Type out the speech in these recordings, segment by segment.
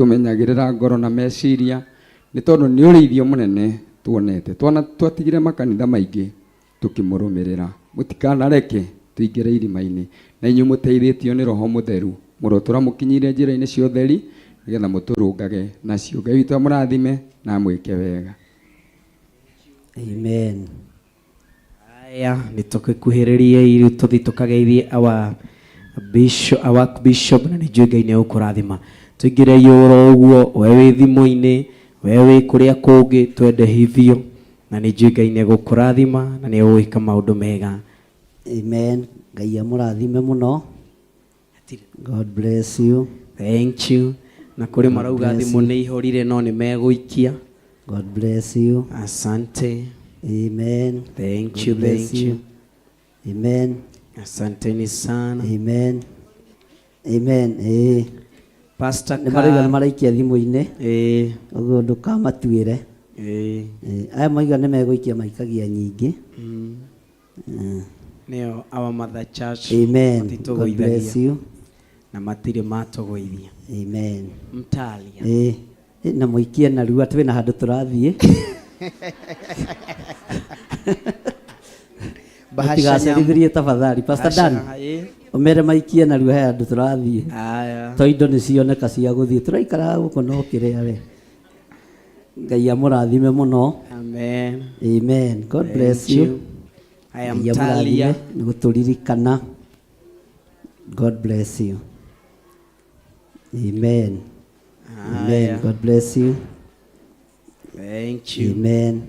Ũtũmenyagĩrĩra ngoro na meciria, nĩ tondũ nĩ ũrĩithio mũnene tuonete. Twana twatigire makanitha maingĩ tũkĩmũrũmĩrĩra. Mũtikanareke tũingĩre irima-inĩ, na inyuĩ mũteithĩtio nĩ Roho Mũtheru, mũrotũra mũkinyĩire njĩra-inĩ cia ũtheri, nĩgetha mũtũrũngage nacio. Ngai witũ amũrathime na amwĩke wega. Amen. Aya, nĩ tũgĩkuhĩrĩriei rĩu tũthiĩ tũkageithie our bishop, our bishop na nĩ njũĩ Ngai nĩ egũkũrathima. Tũingĩrei oro ũguo, we wĩ thimũ-inĩ, we wĩ kũrĩa kũngĩ, twende hivyo, na nĩ njũĩ Ngai nĩ egũkũrathima na nĩ egũgwĩka maũndũ mega. Amen. Ngai amũrathime mũno. God bless you. Thank you. Na kũrĩ God marauga bless thimũ you. nĩ ihorire no nĩ megũikia. God bless you. Asante. Amen. Thank God you, bless thank you. Amen. Asanteni sana. Amen. Amen. Eh. Pastor Nĩ marauga nĩ Carl. maraikia thimũ-inĩ. Eh. Ũguo ndũkamatuĩre. Eh. Eh, aya moiga nĩ megũikia maikagia nyingĩ. Nĩo our mother church. Amen. God bless Matitũgũithagia you. na matirĩ matũgũithia. Amen. Mtalia. Ĩĩ. Ĩ, na mũikie narua twĩna handũ tũrathiĩ. Bahasha Mũtigacerithĩrie tafadhali. Pastor Dan, Bahasha, ĩ. ũmere maikie narua he handũ tũrathiĩ. Aya. To indo nĩ cioneka cia gũthiĩ. Tũraikara gũkũ no kĩrĩa we. Ngai amũrathime mũno. Amen. Amen. God bless Thank you. you. I am Ngai amũrathime Talia. nĩ gũtũririkana. God bless you. Amen. Amen. Aya. God bless you. Thank you. Amen.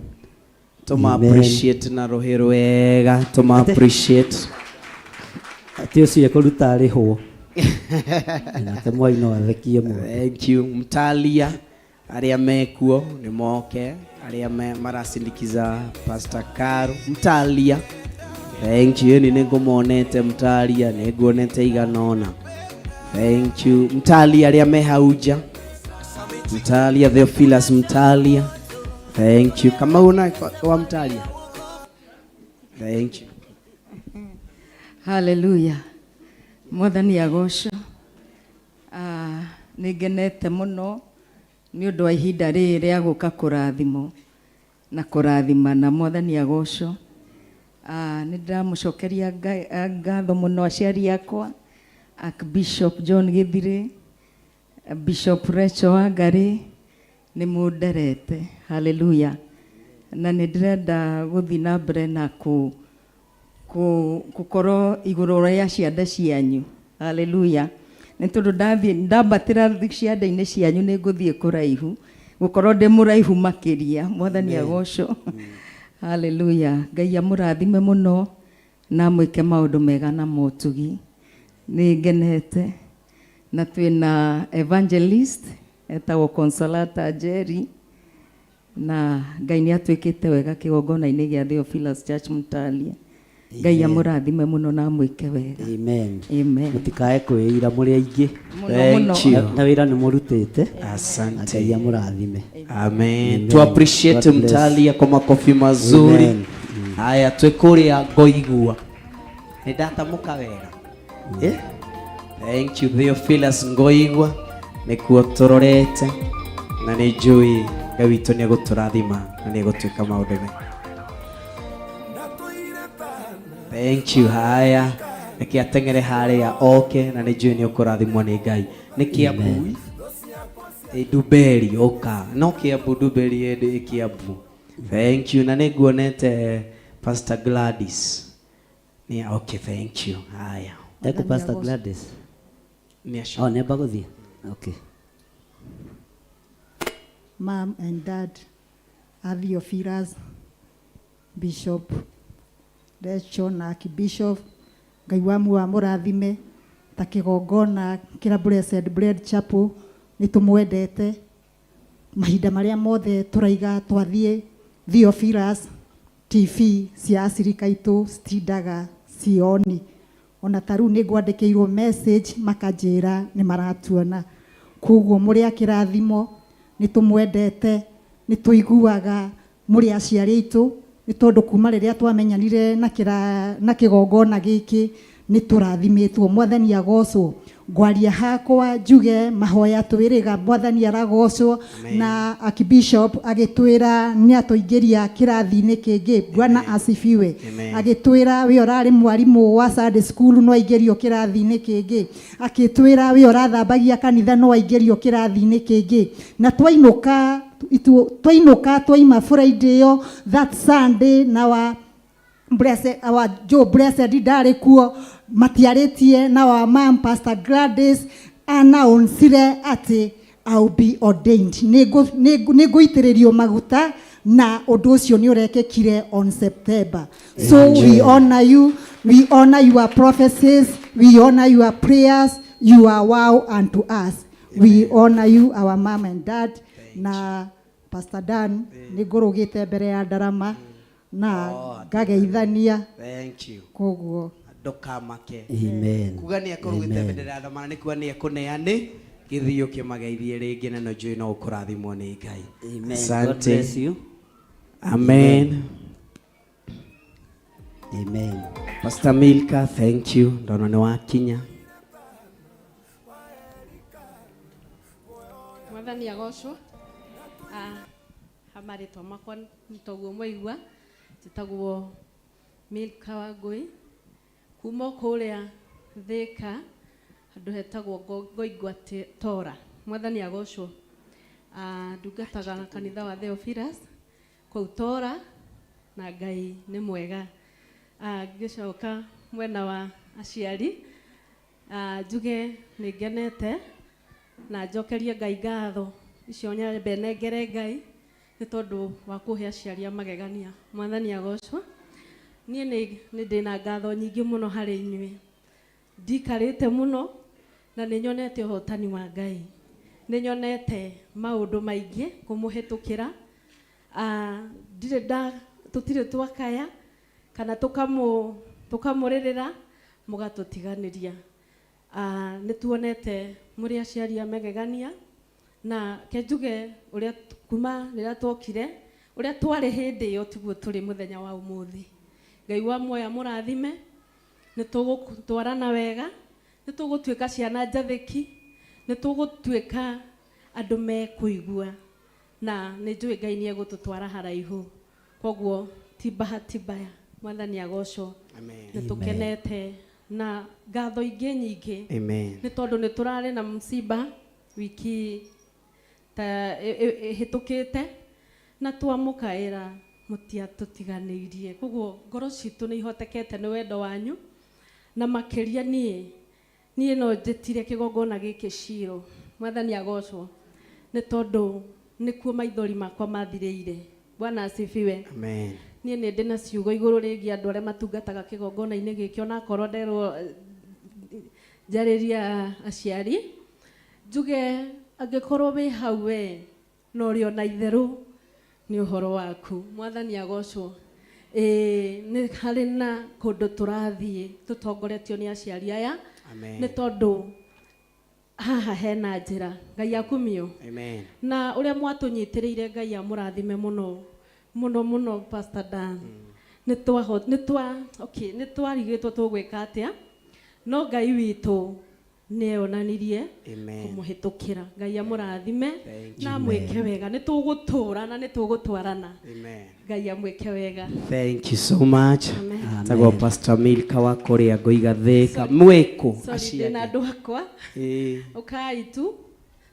Tũma Amen. appreciate na rũhĩ rwega. Tũma Ate- appreciate. Atĩ ũcio ekũruta arĩhwo. Nake mwai no athekie mũndũ. Thank you. Mtalia arĩa mekuo nĩ moke arĩa me, marasindikiza Pastor Karu Mtalia. Thank you. Ni nĩngũmonete Mtalia, nĩnguonete igana ũna. Thank you. Mtalia arĩa me hau nja. Mtalia Theophilus Mtalia. Thank you. Kamau na wa Mtalia. Thank you. Haleluya. Mwathani agocwo. Ah, nĩ ngenete mũno nĩ ũndũ wa ihinda rĩrĩ rĩa gũka kũrathimwo na kũrathimana. Mwathani agocwo. Ah, nĩ ndĩramũcokeria ah, ngatho mũno aciari akwa Archbishop John Gĩthirĩ, Bishop Rachel Wangari, nĩ mũnderete. Haleluya. Na nĩ ndĩrenda gũthiĩ na mbere na kũ gũkorwo igũrũ rĩa ciande cianyu. Haleluya. Nĩ tondũ ndathiĩ ndambatĩra ciande-inĩ cianyu nĩ ngũthiĩ kũraihu, gũkorwo ndĩ mũraihu makĩria. Mwathani agocwo. Haleluya. Ngai amũrathime mũno na amwĩke maũndũ mega na motugi. Nĩ ngenete na twĩna evangelist etagwo Consolata Njeri na Ngai nĩ atwĩkĩte wega kĩgongona-inĩ gĩa Theophilus Church Mutalia. Ngai amũrathime mũno na amwĩke wega. Amen. Amen. Mũtikae kwĩira mũrĩ aingĩ. Mũno mũno. Thank you. Na wĩra nĩ mũrutĩte. Na Asante. Ngai amũrathime. Amen. Amen. Tu appreciate God bless. Mtalia kwa makofi mazuri. Amen. Haya twĩ kũrĩa ngoigua. Nĩ ndatamũka wega. Eh? Thank you Theophilus Ngoigua nĩkuo tũrorete na nĩ njũĩ Ngai witũ nĩ egũtũrathima na nĩ egũtwĩka maũndũ mega. Thank you. Haya, reke ateng'ere harĩa oke na nĩ njũĩ nĩ ũkũrathimwo nĩ Ngai. Nĩ Kĩambu Ĩ, Nduberi ũka no Kĩambu Nduberi ĩ Kĩambu. Thank you na nĩ nguonete Pastor Gladys. Nĩ okay, thank you. Haya. Eko Pastor Gladys. Nĩ acio. Oh, nĩ amba gũthiĩ. Okay. Mom and dad, Theophilus, Bishop Rachel na Archbishop, Ngai wa muoyo amũrathime ta kĩgongona kĩra Blessed Bread Chapel nĩ tũmwendete mahinda marĩa mothe tũraiga twathiĩ Theophilus TV cia acirika aitũ citindaga cioni ona ta rĩu nĩ ngwandĩkĩirwo message makanjĩra nĩ maratuona koguo mũrĩ a kĩrathimo nĩ tũmwendete nĩ tũiguaga mũrĩ aciari aitũ nĩ tondũ kuma rĩrĩa twamenyanire na kĩra na kĩgongona gĩkĩ Nĩ tũrathimĩtwo. Mwathani agocwo. Ngwaria hakwa njuge mahoya twĩrĩga, Mwathani aragocwo. Na Archbishop agĩtwĩra nĩ atũingĩria kĩrathi-inĩ kĩngĩ. Bwana asifiwe. Amen. Agĩtwĩra we ũrarĩ mwarimũ wa Sunday school no aingĩrio kĩrathi-inĩ kĩngĩ. Akĩtwĩra we ũrathambagia kanitha no aingĩrio kĩrathi-inĩ kĩngĩ. Na twainũka twainũka twaima Friday ĩyo, that Sunday na wa Blessed, our Joe Blessed ndarĩ kuo, matiarĩtie na wa mam Pastor Gladys announcire atĩ I'll be ordained, nĩngũitĩrĩrio maguta, na ũndũ ũcio nĩ ũrekĩkire on September. So we honor you, we honor your prophecies, we honor your prayers. You are wow unto us. We honor you, our mom and dad. Na Pastor Dan, nĩ ngũrũgĩte mbere ya ndarama na ngageithania. Thank you. Koguo Ndũkamake. Amen. Kuga nĩ ekũrugĩte bendera ya ndamana nĩ kuga nĩ ekũneane gĩthiĩ ũkĩmageithie rĩngĩ, na no njũĩ no ũkũrathimwo nĩ Ngai. Amen. God Asante. bless you. Amen. Amen. Pastor Milka, thank you, ndona nĩ wakinya. Mwathani agocwo. Ha marĩtwa makwa nĩ toguo mwaigua, njĩtagwo Milka Wangũi kuma o kũrĩa Thĩka, handũ hetagwo Ngoingwa Tora. Mwathani agocwo. Ndungataga na kanitha wa Theophilus kũu Tora, na Ngai nĩ mwega. Ngĩcoka mwena wa aciari, njuge nĩ ngenete na njokerie Ngai ngatho icio, nyambe nengere Ngai nĩ tondũ wa kũhe aciari a magegania. Mwathani agocwo. Niĩ nĩ ndĩna ngatho nyingĩ mũno harĩ inyuĩ. Ndikarĩte mũno na nĩ nyonete ũhotani wa Ngai, nĩ nyonete maũndũ maingĩ kũmũhĩtũkĩra. Ndirĩ nda tũtirĩ twakaya kana tũkamũrĩrĩra mũgatũtiganĩria. Nĩ tuonete mũrĩ aciari a magegania, na ke njuge ũrĩa kuma rĩrĩa twokire, ũrĩa twarĩ hĩndĩ ĩyo tiguo tũrĩ mũthenya wa ũmũthĩ. Ngai wa muoya mũrathime. Nĩ tũgũtwarana wega, nĩ tũgũtuĩka ciana njathĩki, nĩ tũgũtuĩka andũ mekũigua, na nĩ njũĩ Ngai nĩ egũtũtwara haraihu. Koguo ti bahati mbaya. Mwathani agocwo. Amen. Nĩ tũkenete na ngatho ingĩ nyingĩ. Amen. Nĩ tondũ nĩ tũrarĩ na msiba wiki ta ĩhĩtũkĩte, na twamũkaĩra mũtiatũtiganĩirie. Koguo ngoro citũ nĩ ihotekete nĩ wendo wanyu, na makĩria niĩ no njĩtire kĩgongona gĩkĩ Ciro. Mwathani agocwo, nĩ tondũ nĩkuo maithori makwa mathirĩire. Bwana asifiwe. Amen. Niĩ nĩ ndĩ na ciugo igũrũ rĩgiĩ andũ arĩa matungataga kĩgongona-inĩ gĩkĩ, onakorwo nderwo njarĩria aciari. Njuge angĩkorwo wĩ hau we na ũrĩ ona itherũ nĩ ũhoro waku. Mwathani agocwo. Ĩĩ, nĩ harĩ na kũndũ tũrathiĩ tũtongoretio nĩ aciari aya. Amen. Nĩ tondũ haha hena njĩra. Ngai akumio. Amen. Na ũrĩa mwatũnyitĩrĩire, Ngai amũrathime mũno mũno mũno. Pastor Dan, nĩ twaho nĩ twa okay nĩ twarigĩtwo tũgwĩka atĩa, no Ngai witũ nĩ eyonanirie Amen. kũmũhĩtũkĩra. Ngai amũrathime Thank na amwĩke wega. Nĩ tũgũtũra na nĩ tũgũtwarana. Amen. Ngai amwĩke wega. Thank you so much. Amen. Tagwo Pastor Milka wa kũrĩa Ngoiga Thĩka mwĩkũ. Sorry, ndĩna andũ akwa. Ĩĩ. Ũkai tu,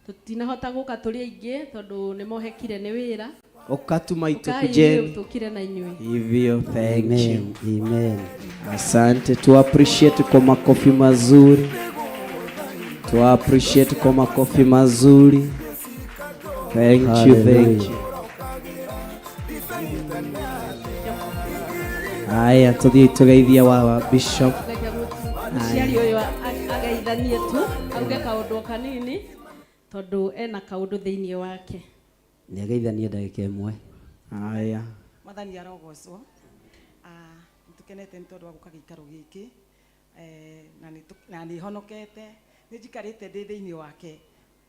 tũtinahota gũka tũrĩ aingĩ tondũ nĩ mohekire nĩ wĩra. Ũkatuma Ũkai inyuĩ, itukujeni tũkire na inyuĩ. Hivyo, thank you. Amen. Amen. Asante, tu appreciate kwa makofi mazuri. Tu appreciate kwa makofi mazuri. Thank you, thank you. Haya, tuthiĩ tũgeithia wa bishop. Reke mũciari ũyũ ageithanie tu, auge kaũndũ o kanini tondũ ena kaũndũ thĩinĩ wake. Nĩ ageithanie ndagĩka ĩmwe. Haya. Mwathani arogocwo. Nĩtũkenete nĩ tondũ wa gũka gĩikaro gĩkĩ, na nĩ honokete, nĩ njikarĩte ndĩ thĩinĩ wake,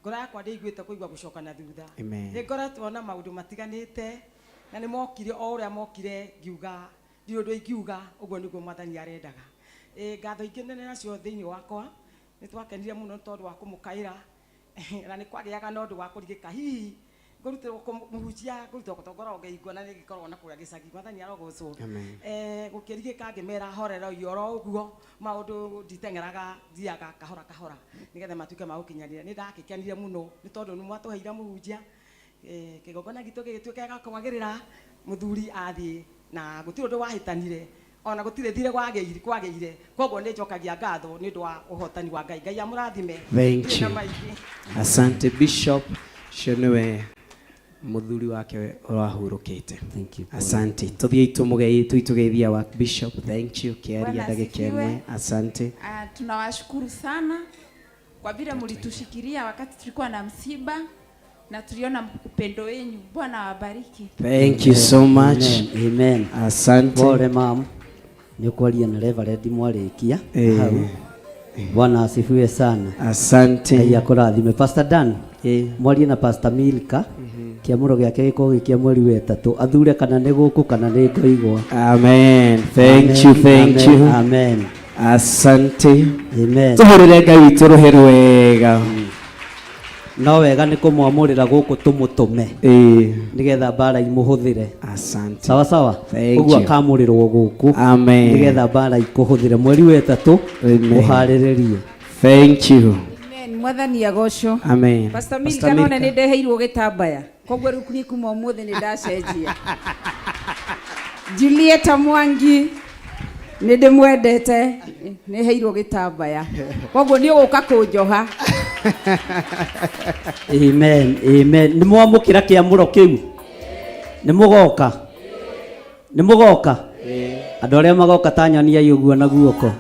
ngoro yakwa ndĩiguĩte kũigua gũcoka na thutha. Amen. Nĩ ngoretwo na maũndũ matiganĩte, na nĩ mokire o ũrĩa mokire, ngiuga ndirĩ ũndũ ingiuga, ũguo nĩguo Mwathani arendaga. Ngatho ingĩ nene nacio thĩinĩ wakwa nĩ twakenire mũno nĩ tondũ wa kũmũkaĩra na nĩ kwagĩaga na ũndũ wa kũrigĩka hihi ngũrutĩrwo kũmũhunjia ngũrutĩrwo gũtongora ngĩigua na nĩngĩkorwo na kũrĩa gĩcagi. Mwathani arogocwo. Amen. Gũkĩrigĩka ngĩmera horera oro ũguo maũndũ nditeng'eraga thiaga kahora kahora nĩgetha matuĩke ma gũkinyanĩra. Nĩ ndagĩkenire mũno nĩ tondũ nĩ mwatũheire mũhunjia, kĩgongona gitũ gĩgĩtuĩka gĩa kwagĩrĩra, mũthuri athiĩ na gũtirĩ ũndũ wahĩtanire ona gũtirĩ thirĩ kwagĩire. Koguo nĩ njokagia ngatho nĩ ũndũ wa ũhotani wa Ngai. Ngai amũrathime. Thank Ndirĩ na you. maingĩ. Asante Bishop, ũcio nĩwe mũthuri wake ũrahurũkĩte. Thank you. Asante. Tuthiĩ tũgeithia wa Bishop. Thank you. Kĩaria Bwana ndagĩka asifiwe. ĩmwe. Asante. Tunawashukuru sana kwa vile mlitushikilia wakati tulikuwa na msiba na tuliona upendo wenyu. Bwana awabariki. Thank you so much. Amen. Amen. Asante. Pole mam, nĩ ũkwaria na Reverend mwarĩkia Eh. hau. Bwana asifiwe sana. Asante. Ngai akũrathime. Pastor Dan, Eh. mwarie na Pastor Milka, kĩamũro gĩake gĩkorwo gĩ kĩa mweri wa ĩtatũ, athure kana nĩ gũkũ kana nĩ ngoigwa. Amen. Thank you, thank Amen. you. Amen. Asante. Amen. Tũhũrĩre Ngai witũ rũhĩ rwega. No wega nĩ kũmwamũrĩra gũkũ tũmũtũme Eh. nĩgetha mbara imũhũthĩre. Asante. Sawa sawa. Thank Ũguo you. akamũrĩrwo gũkũ Amen. nĩgetha mbara ikũhũthĩre mweri wa ĩtatũ Amen. ũharĩrĩrie. Thank you. Amen. Mwathani agocwo. Amen. Pastor Milka none nĩ ndeheirwo gĩtambaya koguo rĩu niĩ kuma ũmũthĩ nĩ ndacenjia. Julieta Mwangi nĩ ndĩmwendete, nĩ heirwo gĩtambaya koguo nĩ ũgũka kũnjoha. Amen. Amen. Nĩ mwamũkĩra kĩamũro kĩu? Nĩ mũgoka? Nĩ mũgoka? Andũ arĩa magoka ta nyoniai ũguo na guoko.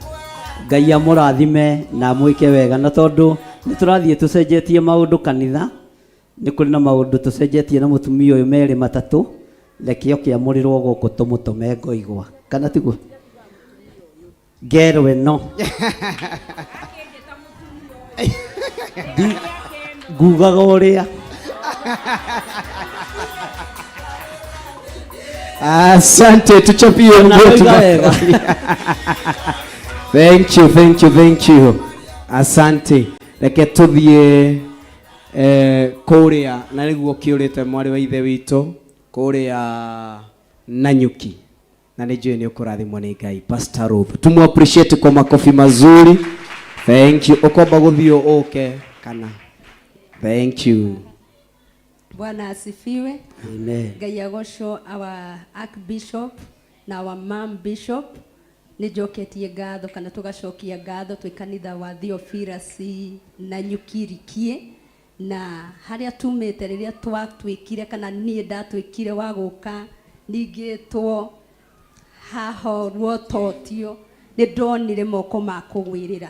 Ngai amũrathime na amwĩke wega. Na tondũ nĩ tũrathiĩ tũcenjetie maũndũ kanitha, nĩ kũrĩ na maũndũ tũcenjetie na mũtumia ũyũ merĩ matatũ, reke oke amũrĩrwo gũkũ tũmũtũme ngoigwa. Kana tiguo? Ngerwo ĩno. Ngugaga ũrĩa. Asante, tuchapie Na mguu wega wega. Thank you, thank you, thank you. Asante. Reke tuthiĩ kũrĩa na nĩguo kĩũrĩte mwarĩ wa ithe witũ kũrĩa Nanyuki, na nĩ njũĩ nĩ ũkũrathimwo nĩ Ngai. Pastor Ruth, tumu appreciate kwa makofi mazuri. Thank you. Ũkomba gũthiĩ ũke kana? Thank you. Bwana asifiwe. Amen. Ngai agocwo our Archbishop na our Mom Bishop. Nĩ njoketie ngatho kana tũgacokia ngatho twĩ kanitha wa Theophilus na Nyukirikie, na harĩa tumĩte rĩrĩa twatuĩkire kana niĩ ndatuĩkire wa gũka ningĩtwo haho ruototio, nĩ ndonire moko ma kũgwĩrĩra,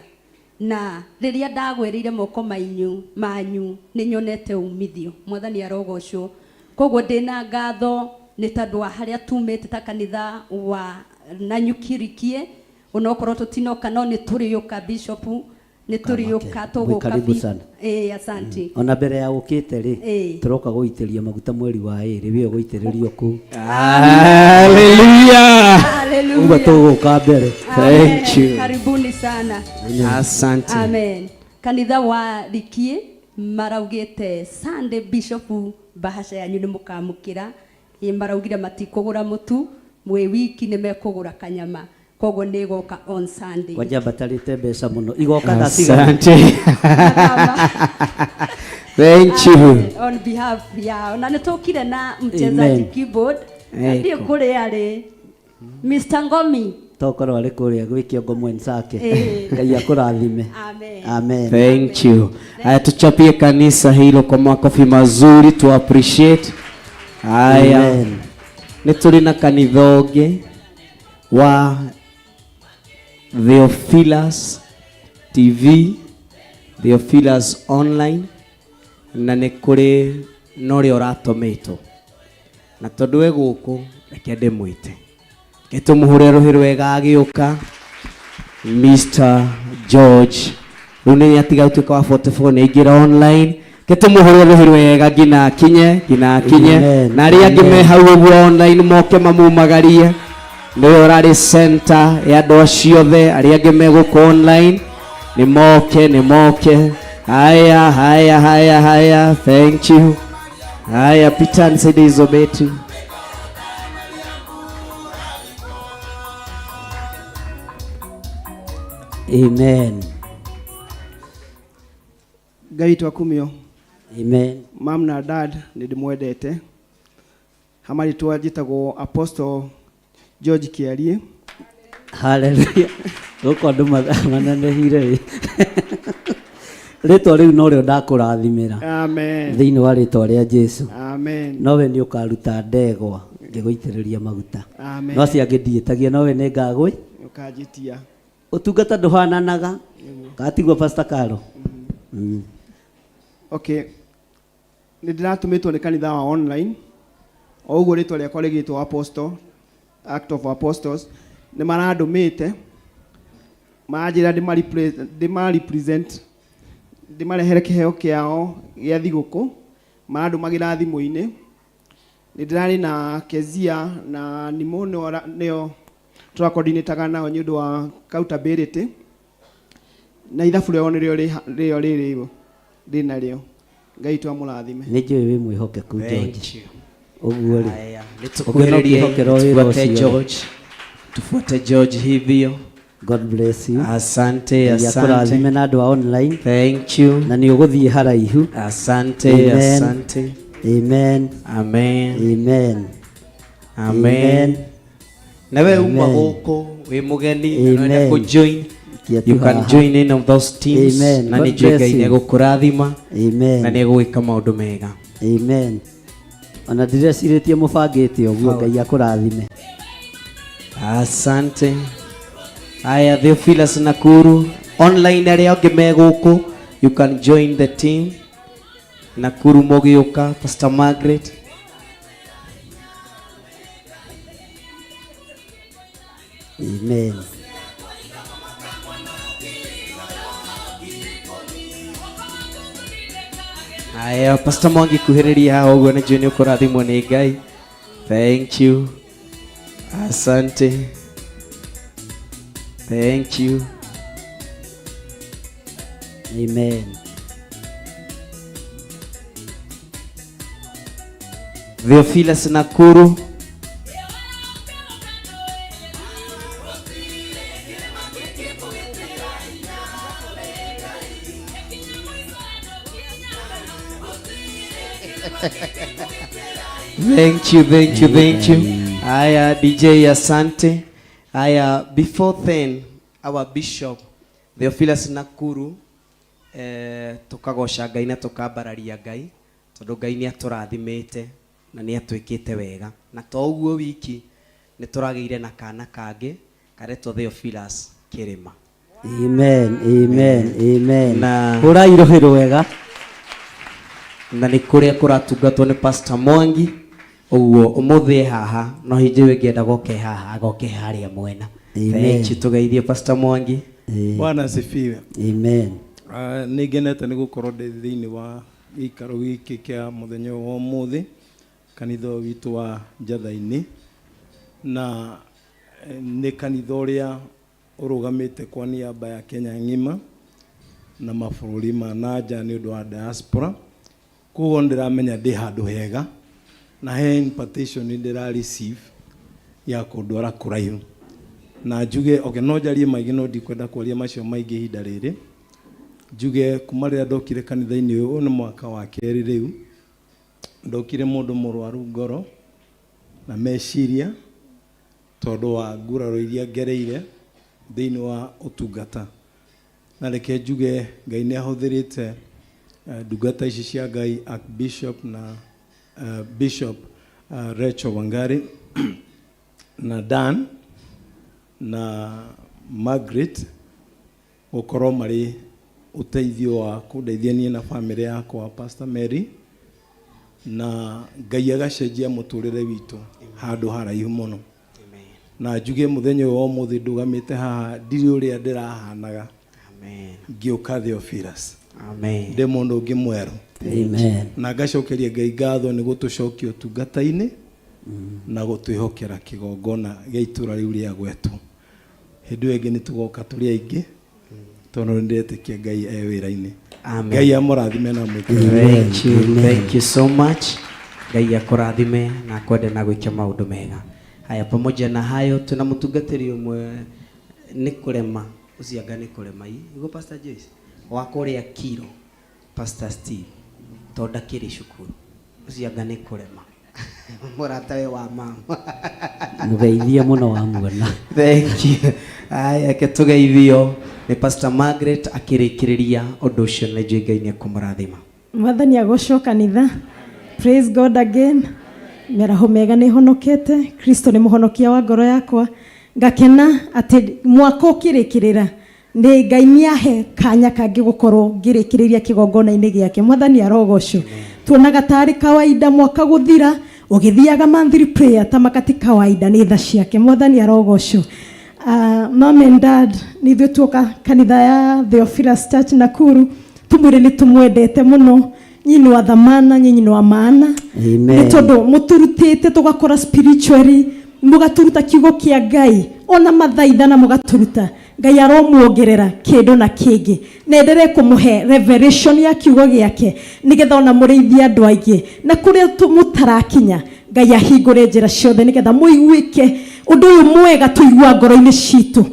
na rĩrĩa ndagwĩrĩire moko manyu nĩ nyonete umithio. Mwathani arogocwo. Koguo ndĩna ngatho nĩ tondũ wa harĩa tumĩte ta kanitha wa Nanyukirikie, onokorwo tũtinoka no nĩ tũrĩũka Bishop, nĩ tũrĩũka tũgũka. Karibu sana. Asante. Ona mbere ya ũkĩte rĩ, tũroka gũitĩria maguta mweri wa ĩrĩ, wĩyo gũitĩrĩrio kũu. Hallelujah. Hallelujah. Ũguo tũgũka mbere. Thank you. Karibuni sana. Asante. Amen. Kanitha wa Rikie maraugĩte Sunday Bishop bahasha yanyu nĩ mũkamũkĩra. Maraugire matikũgũra mũtu, mwĩ wiki nĩ mekũgũra kanyama. Koguo nĩ ĩgoka on Sunday. Kwanja mbatarĩte mbeca mũno. Igoka thaa cigana? Asante. Thank you. Amen. On behalf yao. Na nĩ tũkire na mchezaji Amen. keyboard. Eko. Ndiũ kũrĩa arĩ. Mr. Ngomi. Tokorwo arĩ kũrĩa gwĩ kĩongo mwenzake. Eh. Ngai akũrathime. Amen. Amen. Thank you. Haya, tuchapie kanisa hilo kwa makofi mazuri, tu appreciate. Haya. Amen. Nĩ tũrĩ na kanitha ũngĩ wa Theophilus TV, Theophilus Online, na nĩ kũrĩ na ũrĩa ũratũmĩtwo. Na tondũ e gũkũ, reke ndĩmwĩte. Reke tũmũhũre rũhĩ rwega agĩũka, Mr. George. Rĩu nĩ atiga gũtuĩka wa 44, nĩ aingĩra online. Reke tũmũhũre rũhĩ rwega nginya akinye, nginya akinye. Amen. Na arĩa angĩ me Amen. hau ũguo online moke mamumagarie. Nĩwe ũrarĩ center ya andũ acio othe arĩa angĩ me gũkũ online nĩ moke nĩ moke. Haya haya haya haya, thank you. Haya, Peter nisaidie hizo beti. Amen. Ngai witũ akumio. Amen. Mam na dad nĩ ndĩmwendete. Ha marĩtwa njĩtagwo Apostle George Kĩarie. Hallelujah. Gũkũ andũ manenehire ĩ. Rĩtwa rĩu norĩo ndakũrathimĩra. Amen. Thĩinĩ wa rĩtwa rĩa Jesu. Amen. Nowe nĩ ũkaruta ndegwa ngĩgũitĩrĩria maguta. Amen. No acio angĩ ndiĩtagia nowe nĩ ngagwĩ. Ũkanjĩtia. Ũtungata ndũhananaga. Katigwo Pastor Karo. Okay. Nĩ ndĩratũmĩtwo nĩ kanitha wa online. O ũguo rĩtwa rĩakwa rĩgĩtwo Apostle, Act of Apostles. Nĩ marandũmĩte. Maranjĩra ndĩma represent, ndĩmarehere kĩheo kĩao gĩa thigũkũ. Marandũmagĩra thimũ-inĩ. Nĩ ndĩrarĩ na Kezia na Nimo nĩo tũrakoordinataga nao nĩ ũndũ wa accountability. Na ithabu rĩao nĩrĩo rĩo rĩrĩ ndĩ narĩo. Ngai witũ amũrathime. Nĩ njũĩ wĩ mwĩhokeku George. Ũguo rĩ. Haya, nĩ Ũngĩona tũkuhĩrĩrie, ũkĩhokerwo wĩra tufuate ũcio. George. Tufuate George hivyo. God bless you. Asante, Ngai asante. akũrathime na andũ a online. Thank you. Na nĩ ũgũthiĩ haraihu. Asante, Amen. asante. Amen. Amen. Amen. Amen. Na we uma Amen. gũkũ wĩ mũgeni na Amen. ũrenda kũ join. Kia tu You can haha. join any of those teams. Amen. Na God nĩ njũĩ bless Ngai you. nĩ egũkũrathima. Amen. Na nĩ egũgĩka maũndũ mega. Amen. Ona ndirecirĩtie mũbangĩte ũguo Ngai akũrathime. Asante. Haya, Theophilus Nakuru. Online arĩa angĩ me gũkũ, you can join the team. Nakuru mũgĩũka, Pastor Margaret. Amen. Haya, Pastor Mwangi kuhĩrĩria haha ũguo nĩ njũĩ nĩ ũkũrathimwo nĩ Ngai. Thank you. Asante. Thank you. Amen. Theophilus Nakuru. Thank you, thank you, thank you. Haya, DJ, asante. Haya, before then, our bishop, Theophilus Nakuru, tukagoca Ngai na tukambararia Ngai, tondu Ngai nĩ atũrathimĩte na nĩ atwĩkĩte wega. Na to ũguo wiki, nĩ tũragĩire na kana kangĩ, karetwo Theophilus Kĩrĩma. Amen, amen, amen. Na Hũrai rũhĩ rwega. Na nĩ kũrĩa kũratungatwo nĩ Pastor Mwangi, ũguo ũmũthĩ e haha, no hingo ĩyo ĩngĩ enda goke haha, agoke harĩa mwena. Amen. Thank you, tũgeithie Pastor Mwangi. Amen. Bwana asifiwe. Amen. Nĩ ngenete nĩ gũkorwo ndĩ thĩinĩ wa gĩikaro gĩkĩ kĩa mũthenya ũyũ wa ũmũthĩ, kanitha ũyũ witũ wa Njatha-inĩ, na nĩ kanitha ũrĩa ũrũgamĩte kwa niaba ya Kenya ng'ima na mabũrũri ma na nja nĩ ũndũ wa diaspora. Koguo nĩ ndĩramenya ndĩ handũ hega na he impartation ndĩra receive ya kũndwara kũraihu. Na njuge, okay, no njarie maingĩ no ndikwenda kwaria macio maingĩ ihinda rĩrĩ. Njuge kuma rĩrĩa ndokire kanitha-inĩ ũyũ, ũyũ nĩ mwaka wa kerĩ rĩu, ndokire mũndũ mũrwaru ngoro na meciria tondũ wa nguraro iria ngereire thĩinĩ wa ũtungata. Na reke njuge Ngai nĩ ahũthĩrĩte ndungata ici cia Ngai, Archbishop na Bishop Rachel Wangari na Dan na Margaret gũkorwo marĩ ũteithio wa kũndeithia niĩ na bamĩrĩ yakwa, Pastor Mary, na Ngai agacenjia mũtũrĩre witũ handũ haraihu mũno. Na njuge mũthenya ũyũ wa ũmũthĩ ndũgamĩte haha ndirĩ ũrĩa ndĩrahanaga ngĩũka Theophilus. Amen. Ndĩ mũndũ ũngĩ mwerũ. Amen. Na ngacokeria Ngai ngatho nĩ gũtũcokia ũtungata-inĩ. Na gũtwĩhokera kĩgongona gĩa itũra rĩu rĩa gwetwo. Hĩndĩ ĩyo ĩngĩ nĩ tũgoka tũrĩ aingĩ tondũ nĩ ndĩretĩkia Ngai e wĩra-inĩ. Amen. Ngai amũrathime na amwĩke Thank you, thank you so much. Ngai akũrathime na akwende na gwĩke maũndũ mega. Haya, pamoja na hayo tuna mũtungatĩri ũmwe nĩ kũrema ũcio anga nĩ kũrema ii nĩguo Pastor Joyce wa kũrĩa Kiro Pastor Steve tondũ ndakĩrĩ cukuru ũcio anga nĩ kũrema mũrata we wa mama. Mũgeithie mũno wa muona. Thank you. Aya, reke tũgeithio nĩ Pastor Margaret akĩrĩkĩrĩria ũndũ ũcio na njũĩ Ngai nĩ ekũmũrathima. Mwathani agocwo kanitha. Praise God again. Mĩaraho mega nĩ honokete. Kristo nĩ mũhonokia wa ngoro yakwa. Ngakena atĩ mwaka ũkĩrĩkĩrĩra nĩ Ngai nĩahe kanya kangĩ gũkorwo ngĩrĩkĩrĩria kĩgongona-inĩ gĩake. Mwathani arogocwo. Tuonaga tarĩ kawaida mwaka gũthira ũgĩthiaga monthly prayer ta makati kawaida nĩ tha ciake. Mwathani arogocwo. Mom and dad nĩ ithuĩ tuoka kanitha ya Theophilus Church Nakuru tumwĩre nĩ tũmwendete mũno. Nyinyi nĩ wa thamana, nyinyi nĩ wa maana. Amen. Nĩ tondũ mũtũrutĩte tũgakũra spiritually, mũgatũruta kiugo kĩa Ngai ona mathaithana mũgatũruta. Ngai aromuongerera kĩndũ na kĩngĩ na enderee kũmũhe revelation ya kiugo gĩake nĩgetha ona mũrĩithie andũ aingĩ na kũrĩa mũtarakinya Ngai ahingũre njĩra ciothe nĩgetha mũiguĩke ũndũ ũyũ mwega tũigua ngoro-inĩ citũ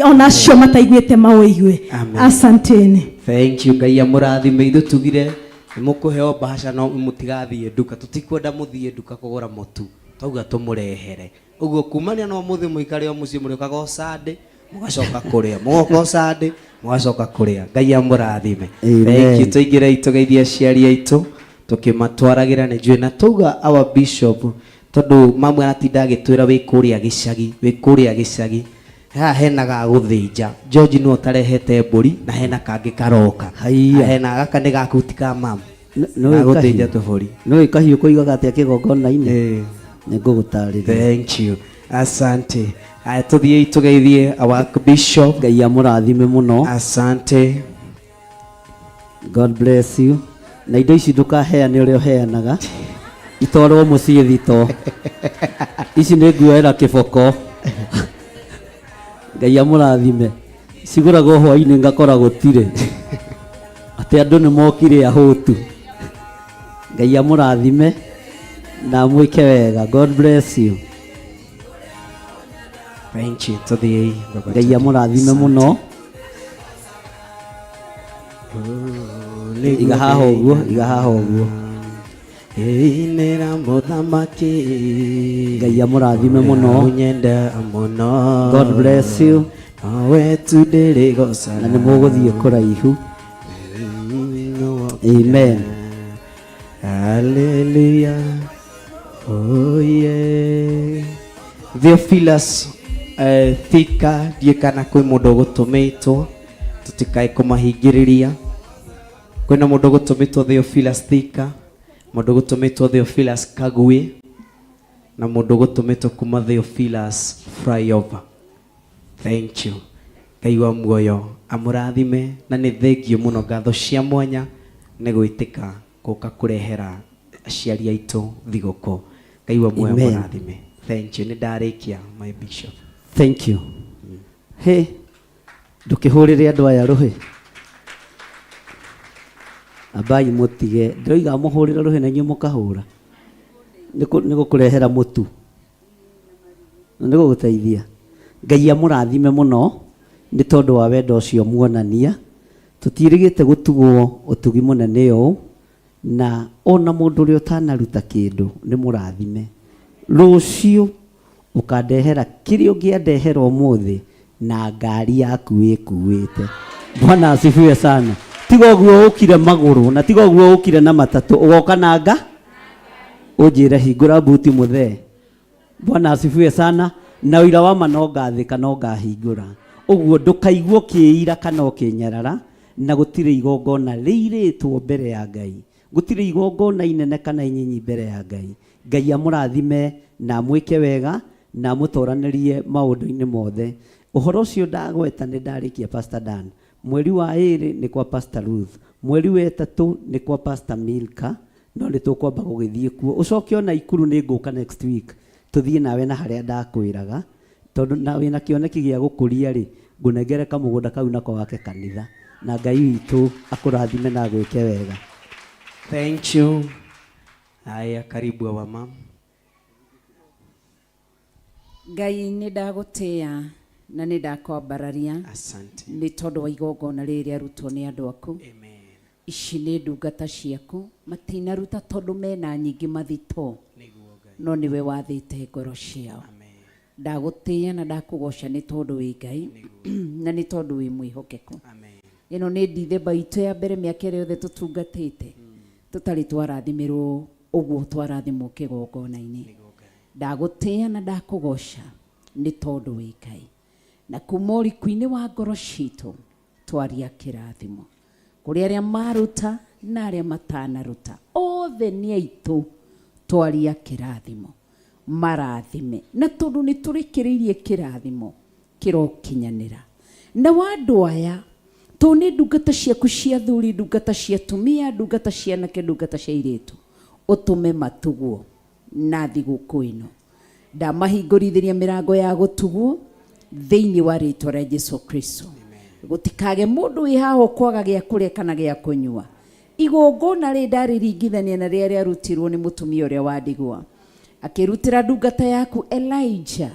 ona acio mataiguĩte maũigue. Amen. Asanteni. Thank you. Ngai amũrathime. Ithuĩ tugire nĩ mũkũheo bahasha no mũtigathiĩ nduka, tũtikwenda mũthiĩ nduka kũgũra mũtu, twauga tũmũrehere. Ũguo kumania na ũmũthĩ mũikare o mũciĩ mũrĩũkaga o Sunday mũgacoka kũrĩa, mũgoka o Sunday mũgacoka kũrĩa. Ngai amũrathime. Amen. Thank you. Tũingĩrei tũgeithie aciari aitũ tũkĩmatwaragĩra nĩ njũĩ na tauga our bishop tondũ mamwe aratinda agĩtwĩra wĩ kũrĩa gĩcagi, wĩ kũrĩa gĩcagi. Haha hena ga gũthĩnja. George nĩwe ũtarehete mbũri na hena kangĩ karoka. Haiya. Hena gaka nĩ gaku ti ka mama. Nĩũĩ Ga gũthĩnja kahiũ? tũbũri. Nĩũĩ kahiũ koigaga atĩa kĩgongona-inĩ? Nĩ ngũgũtarĩria. Thank you. Asante. Haya tũthiĩi tũgeithie our bishop. Ngai amũrathime mũno. Asante. God bless you. Na indo ici ndũkaheane ũrĩa ũheanaga. Itwarwo mũciĩ thito. Ici nĩ nguoera kĩboko. Ngai amũrathime. Cigũragwo hwainĩ ngakora gũtirĩ. Atĩ andũ nĩ mokire ahũtu. Ngai amũrathime na amwĩke wega. God bless you. Thank you. Tũthiĩi. Baba Ngai amũrathime mũno. Iga haha ũguo, iga haha ũguo. Inĩra mũthamaki. Ngai amũrathime mũno. Ũnyenda mũno. God bless you. Nowe tu ndĩrĩgocaga. Na nĩ mũgũthiĩ kũraihu. Amen. Hallelujah. Oh yeah. Theophilus Thika ndiĩ kana kwĩ mũndũ ũgũtũmĩtwo tũtikae kũmahingĩrĩria. Kwĩna mũndũ ũgũtũmĩtwo Theophilus Thika, mũndũ ũgũtũmĩtwo Theophilus Kagui na mũndũ ũgũtũmĩtwo kuma Theophilus Flyover. Thank you. Ngai wa muoyo amũrathime na nĩ thengio mũno ngatho cia mwanya nĩ gwĩtĩka gũka kũrehera aciari aitũ thigũkũ. Ngai wa muoyo Amen. amũrathime. Thank you. Nĩ ndarĩkia my bishop. Thank you. Hey, ndũkĩhũrĩre andũ aya rũhĩ. Ambai mũtige. Ndĩroiga mũhũrĩre rũhĩ na inyuĩ mũkahũra. Nĩ gũkũrehera mũtu. Na nĩ gũgũteithia. Ngai amũrathime mũno nĩ tondũ wa wendo ũcio muonania. Tũtiĩrĩgĩte gũtugwo ũtugi mũnene ũũ na ona mũndũ ũrĩa ũtanaruta kĩndũ nĩ mũrathime. Rũciũ ũkandehera kĩrĩa ũngĩandehera ũmũthĩ na ngari yaku ĩkuĩte. Bwana asifiwe sana. Tiga ũguo ũkire magũrũ na tiga ũguo ũkire na matatũ, ũgoka na nga ũnjĩre hingũra buti mũthee. Bwana asifiwe sana. Na ũira wa ma no ngathĩka no ngahingũra. Ũguo ndũkaigua ũkĩira kana ũkĩnyarara, na gũtirĩ igongona rĩirĩtwo mbere ya Ngai. Gũtirĩ igongona inene kana inyinyi mbere ya Ngai. Ngai amũrathime na amwĩke wega na amũtoranĩrie maũndũ-inĩ mothe. Ũhoro ũcio ndagweta nĩ ndarĩkia Pastor Dan. Mweri wa ĩrĩ nĩ kwa Pastor Ruth. Mweri wa ĩtatũ nĩ kwa Pastor Milka. No nĩ tũkwamba gũgĩthiĩ kuo. Ũcoke o Naikuru nĩ ngũka next week tũthiĩ nawe na harĩa ndakwĩraga tondũ na wĩna kĩoneki gĩa gũkũria rĩ, ngũnengere kamũgũnda kau nako wake kanitha. Na Ngai witũ akũrathime na agwĩke wega. Thank you. Haya, karibu our mom. Ngai nĩ ndagũtĩĩa na nĩ ndakwambararia Asante. nĩ tondũ wa igongona rĩrĩ rĩarutwo nĩ andũ aku. Ici nĩ ndungata ciaku matinaruta tondũ mena nyingĩ mathitoo no nĩwe wathĩte ngoro ciao. Ndagũtĩĩa na ndakũgoca nĩ tondũ wĩ Ngai na nĩ tondũ wĩ mwĩhokeku. Ĩno nĩ Dithemba itũ ya mbere mĩaka ĩrĩa yothe tũtungatĩte tũtarĩ twarathimĩrwo ũguo twarathimwo kĩgongona-inĩ. Ndagũtĩĩa na ndakũgoca nĩ tondũ wĩ Ngai. Na kuma ũriku-inĩ wa ngoro citũ twaria kĩrathimo kũrĩ arĩa maruta na arĩa matanaruta, othe nĩ aitũ, twaria kĩrathimo marathime. Na tondũ nĩ tũrĩkĩrĩirie kĩrathimo kĩrokinyanĩra. Na wa andũ aya, tondũ nĩ ndungata ciaku cia athuri, ndungata cia atumia, ndungata cia anake, ndungata cia airĩtu, ũtũme matugwo na thigũkũ ĩno. Ndamahingũrithĩria mĩrango ya gũtugwo thĩinĩ wa rĩtwa rĩa Jesu Kristo. Gũtikage mũndũ wĩ haha ũkwaga gĩa kũrĩa kana gĩa kũnyua. Igongona rĩ ndarĩringithania na rĩrĩa rĩarutirwo nĩ mũtumia ũrĩa wa ndigwa. Akĩrutĩra ndungata yaku Elijah.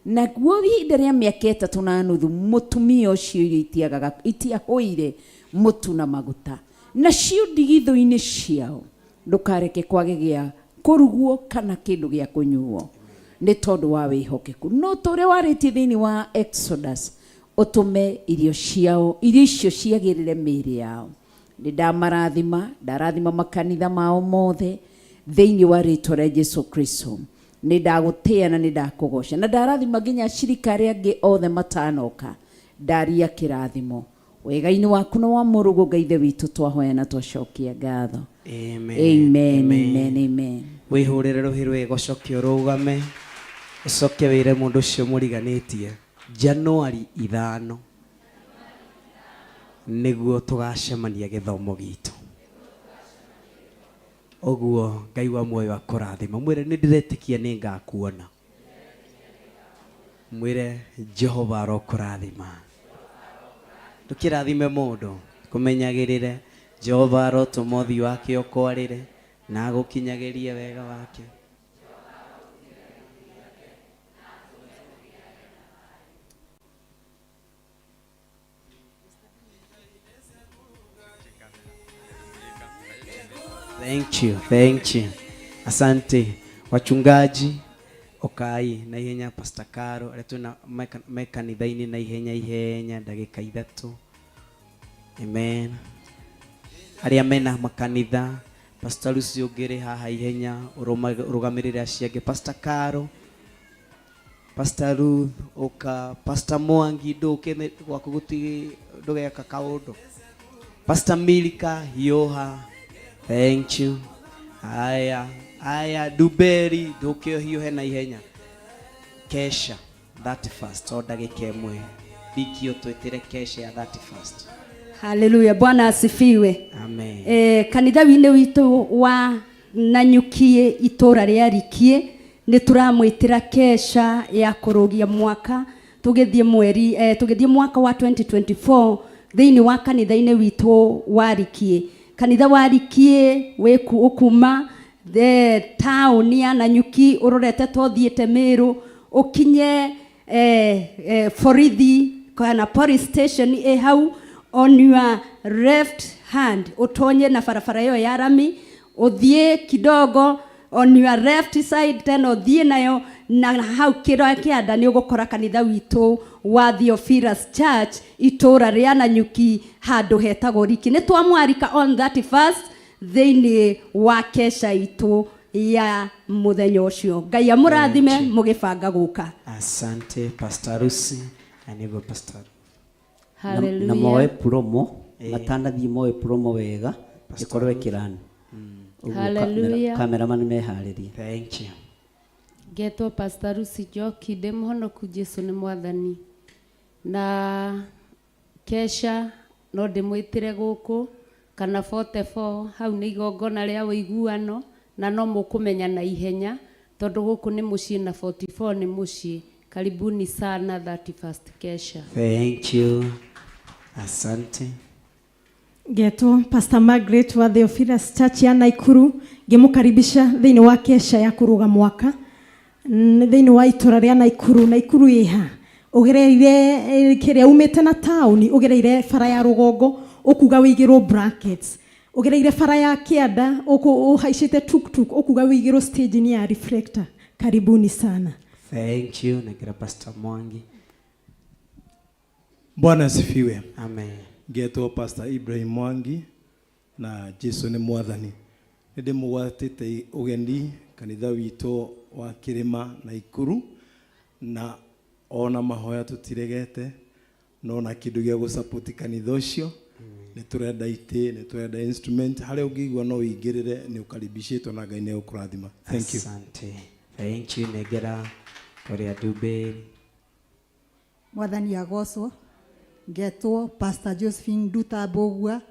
Naguo ihinda rĩa mĩaka ĩtatũ na nuthu mũtumia ũcio irio itiagaga, itiahũire mũtu na maguta. Nacio ndigithũ-inĩ ciao ndũkareke kwage gĩa kũrugwo kana kĩndũ gĩa kũnyuo nĩ tondũ wa wĩhokeku. No ta ũrĩa warĩtie thĩinĩ wa Exodus, ũtũme irio ciao, irio icio ciagĩrĩre mĩĩrĩ yao. Nĩ ndamarathima, ndarathima makanitha mao mothe thĩinĩ wa rĩtwa rĩa Jesu Kristo. Nĩ ndagũtĩĩa na nĩ ndakũgoca na ndarathima nginya acirika arĩa angĩ othe matanoka. Ndaria kĩrathimo wega-inĩ waku na wa mũrũguo Ngai Ithe witũ twahoya na twacokia ngatho. Amen. Amen, amen, amen. Wĩhũrĩre rũhĩ rwega ũcoke ũrũgame ũcoke wĩre mũndũ ũcio mũriganĩtie Januari ithano nĩguo tũgacemania gĩthomo gitũ. Ũguo Ngai wa muoyo akũrathima. Mwĩre nĩ ndĩretĩkia nĩ ngakuona. Mwĩre Jehova arokũrathima. Ndũkĩrathime mũndũ, kũmenyagĩrĩre. Jehova arotũma ũthiũ wake ũkwarĩre na agũkinyagĩrie wega wake. Thank you, thank you. Asante wachungaji okai na ihenya Pastor Caro arĩa twĩna me kanitha-inĩ na ihenya ihenya ndagĩka ithatũ. Amen. Arĩa mena makanitha Pastor Lucy ũngĩrĩ haha ihenya ũrũgamĩrĩre acio angĩ Pastor Caro Pastor Ruth ũka Pastor Mwangi ndũke gwaku gũtirĩ ndũgeka kaũndũ Pastor Milka hiũha thank you aya aya Duberi ndũke ũhiũhe na ihenya Kesha 31st o ndagĩka ĩmwe Riki ũtwĩtĩre kesha ya 31st Haleluya, Bwana asifiwe. Amen. Eh, kanitha winĩ witũ wa Nanyukiĩ itũra rĩa Rikiĩ nĩ tũramwĩtĩra kesha ya kũrũgia mwaka tũgĩthiĩ mweri eh, tũgĩthiĩ mwaka wa 2024 thĩinĩ wa kanitha-inĩ witũ wa Rikiĩ. Kanitha wa Rikiĩ wĩku ũkuma the taũni ya Nanyuki ũrorete ta ũthiĩte Mĩrũ ũkinye eh, eh, borithi kana police station ĩ hau on your left hand ũtonye na barabara ĩyo ya rami ũthiĩ kidogo on your left side tena ũthiĩ nayo na hau kĩro kĩanda nĩ ũgũkora kanitha witũ wa Theophilus Church itũra rĩa Nanyuki handũ hetagwo Riki. Nĩ twamwarika on 31st thĩinĩ wa kesha itũ ya mũthenya ũcio. Ngai amũrathime mũgĩbanga gũka. Asante Pastor Lucy na nĩguo Pastor Na, na moe promo matanathiĩ moe promo wega ĩkorwo ĩkĩrani. Ũguo Hallelujah. Cameraman meharĩrie. Thank you. Ngetwo Pastor Lucy Njoki ndĩ mũhonoku Jesu nĩ mwathani na kesha no ndĩmwĩtĩre gũkũ kana 44 hau nĩ igongona rĩa ũiguano na no mũkũmenya na ihenya tondũ gũkũ nĩ mũciĩ na 44 nĩ mũciĩ. Karibuni sana 31st Kesha. Thank you. Asante. Ngetwo Pastor Margaret wa Theophilus Church ya Naikuru ngĩmũkaribisha thĩinĩ wa kesha ya kũrũga mwaka thĩinĩ wa itũra rĩa Naikuru. Naikuru ĩha ũgereire kĩrĩa umĩte na taũni ũgereire bara ya rũgongo ũkuga wĩigĩrwo brackets ũgereire bara ya kĩanda ũhaicĩte tuktuk ũkuga wĩigĩrwo stage-inĩ ya reflector. Karibuni sana. Thank you. Nengera Pastor Mwangi. Bwana asifiwe. Amen. Ngetwo Pastor Ibrahim Mwangi na Jesu nĩ mwathani. Nĩ ndĩmũgwatĩte ũgeni kanitha witũ wa Kĩrĩma Naikuru na ona mahoya tũtiregete no na kĩndũ gĩa gũsupport kanitha ũcio nĩ tũrenda itĩ nĩ tũrenda instrument harĩa ũngĩigua no ũingĩrĩre nĩ ũkaribicĩtwo na Ngai nĩ egũkũrathima. Thank you. Asante. Thank you. Nengera kũrĩa Ndumbe. Mwathani agocwo. Ngetwo Pastor Josephine Nduta Mbũgua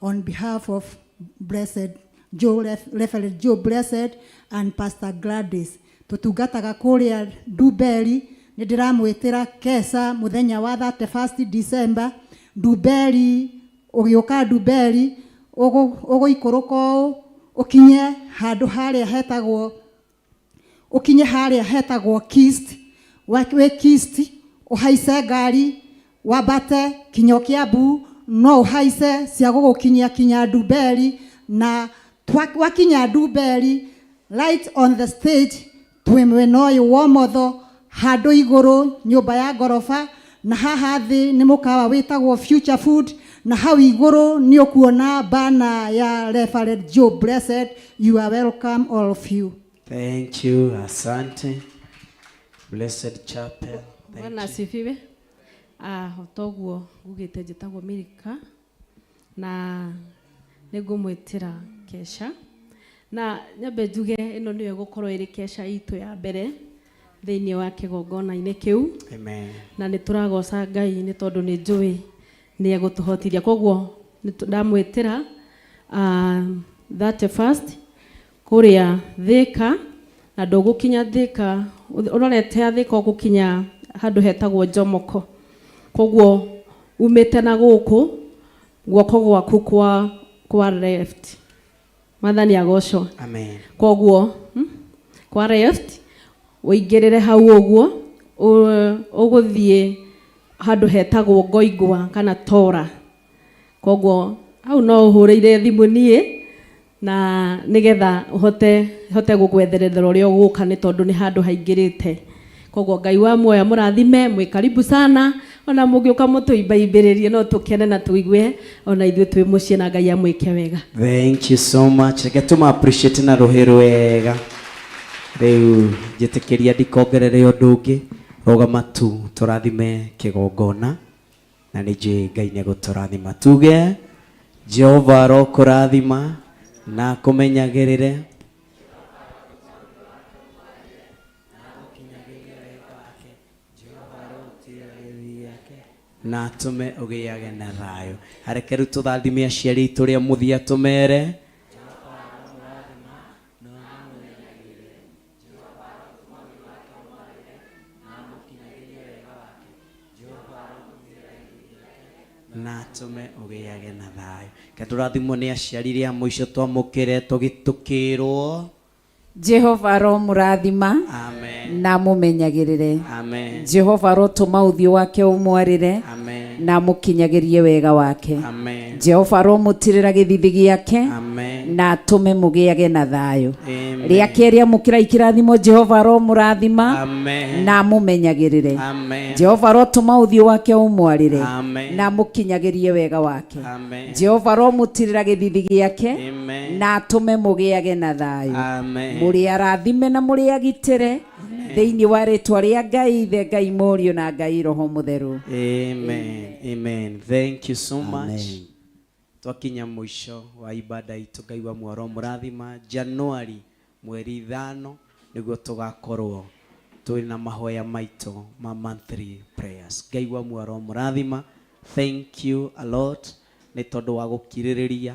on behalf of Blessed Joe, Reverend Joe Blessed and Pastor Gladys. Tutungataga kũrĩa Ndumberi. Nĩ ndĩramwĩtĩra keca mũthenya wa 31st December. Ndumberi, ũgĩũka Ndumberi ũgũikũrũka ũũ ũkinye handũ harĩa hetagwo ũkinye harĩa hetagwo Kist. Wĩ Kist ũhaice ngari wambate kinya Kiambu no ũhaice cia gũgũkinyia kinya Ndumberi na wakinya Ndumberi right on the stage twĩ mwena ũyũ wa ũmotho handũ igũrũ nyũmba ya ngoroba na haha thĩ nĩ mũkawa wĩtagwo Future Food na hau igũrũ nĩ ũkuona bana ya Reverend Joe Blessed. You are welcome, all of you. Thank you. Asante. Blessed Chapel. Thank Bwana you. asifiwe. Toguo ngugĩte njĩtagwo Milka na nĩngũmwĩtĩra kesha na nyambe njuge ĩno nĩyo ĩgũkorwo ĩrĩ kesha itũ ya mbere thĩinĩ wa kĩgongona-inĩ kĩu. Amen. Na nĩ tũragoca Ngai nĩ tondũ nĩ njũĩ nĩ egũtũhotithia. Koguo ndamwĩtĩra 31st kũrĩa Thĩka na ndũgũkinya Thĩka ũrorete Thĩka ũgũkinya handũ hetagwo Njomoko. Koguo umĩte na gũkũ guoko gwaku kwa left. Mwathani agocwo. Amen. Koguo kwa left ũingĩrĩre hau ũguo ũgũthiĩ handũ hetagwo Ngoingwa kana Tora. Koguo hau no ũhũrĩire thimũ niĩ na nĩgetha ũhote gũgwetherethera ũrĩa ũgũka nĩ tondũ nĩ handũ haingĩrĩte. Koguo Ngai wa muoyo mũrathime, mwĩ karibu sana ona mũngĩũka mũtũimbaimbĩrĩrie no tũkene na tũigue ona ithuĩ twĩ mũciĩ na Ngai amwĩke wega. Thank you so much. Reke tũma appreciate na rũhĩ rwega. Rĩu njĩtĩkĩria ndikongerere ũndũ ũngĩ. Rũgama tu tũrathime kĩgongona na nĩ njũĩ Ngai nĩ egũtũrathima. Tuge Jehova arokũrathima na akũmenyagĩrĩre. Na atũme ũgĩage na thayũ. Areke rĩu tũrathime aciari aitũ ũrĩa mũthia tũmere. Na atũme ũgĩage na thayũ. Reke tũrathimwo nĩ aciari rĩa mũico twamũkĩre tũgĩtũkĩrwo. Jehova aromũrathima. Amen. Na mũmenyagĩrĩre. Amen. Jehova arotũma ũthiũ wake ũmwarĩre. Amen. Na mũkinyagĩrie wega wake. Amen. Jehova aromũtirĩra gĩthithi gĩake. Amen. Na atũme mũgĩage na thayũ. Amen. Rĩa kerĩ amũkĩra ikĩrathimo Jehova aromũrathima. Amen. Na mũmenyagĩrĩre. Amen. Jehova arotũma ũthiũ wake ũmwarĩre. Amen. Na mũkinyagĩrie wega wake. Amen. Jehova aromũtirĩra gĩthithi gĩake. Amen. Na atũme mũgĩage na thayũ. Amen. Mũrĩ arathime na mũrĩ agitĩre thĩinĩ wa rĩtwa rĩa Ngai Ithe, Ngai Mũriũ na Ngai Roho Mũtheru. Amen. Amen. Thank you so much. Twakinya mũico wa ibada itũ Ngai wa muoro mũrathima. Januari mweri 5 nĩguo tũgakorwo twĩ na mahoya maitũ ma monthly prayers. Ngai wa muoro mũrathima. Thank you a lot nĩ tondũ wa gũkirĩrĩria.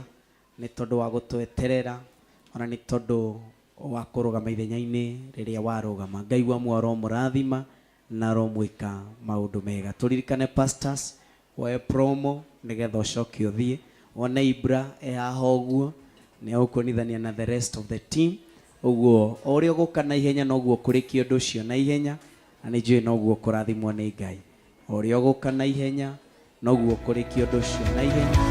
Nĩ tondũ wa gũtweterera ona nĩ tondũ wa kũrũgama ithenya-inĩ rĩrĩa warũgama. Ngai wa muoyo aromũrathima na aromwĩka maũndũ mega. Tũririkane pastors, woe promo nĩgetha ũcoke ũthiĩ. Wone Ibra e haha ũguo, nĩ egũkuonithania na the rest of the team. Ũguo o ũrĩa ũgũka na ihenya noguo ũkũrĩkia ũndũ ũcio na ihenya, na nĩ njũĩ noguo ũkũrathimwo nĩ Ngai. O ũrĩa ũgũka na ihenya noguo ũkũrĩkia ũndũ ũcio na ihenya.